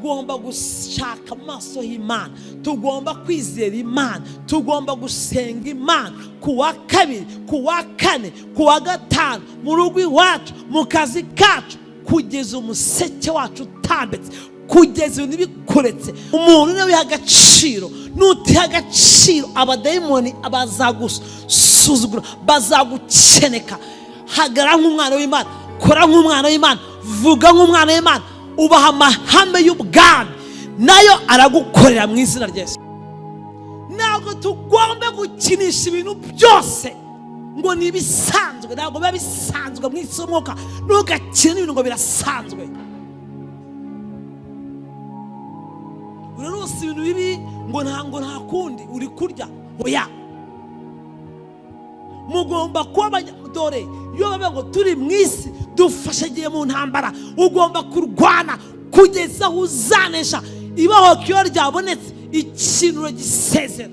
Tugomba gushaka amaso y'Imana, tugomba kwizera Imana, tugomba gusenga Imana ku wa kabiri, ku wa kane, ku wa gatanu, mu rugo iwacu, mu kazi kacu, kugeza umuseke wacu utambitse, kugeza ibintu bikoretse. Umuntu niwe wiha agaciro. Nutiha agaciro, abadayimoni bazagusuzugura, bazagukeneka. Hagarara nk'umwana w'Imana, kora nk'umwana w'Imana, vuga nk'umwana w'Imana, ubaha amahame y'ubwami, nayo aragukorera mu izina rya Yesu. Ntabwo tugomba gukinisha ibintu byose ngo ni ibisanzwe. Ntabwo biba bisanzwe mu isi y'umwuka. Ntugakine n'ibintu ngo birasanzwe. Urarose ibintu bibi ngo nta kundi uri kurya. Oya, mugomba kuba, dore iyo bavuga ngo turi mu isi, dufashagiye mu ntambara. Ugomba kurwana kugeza aho uzanesha. Ibohoka iyo ryabonetse, ikintu uragisezera.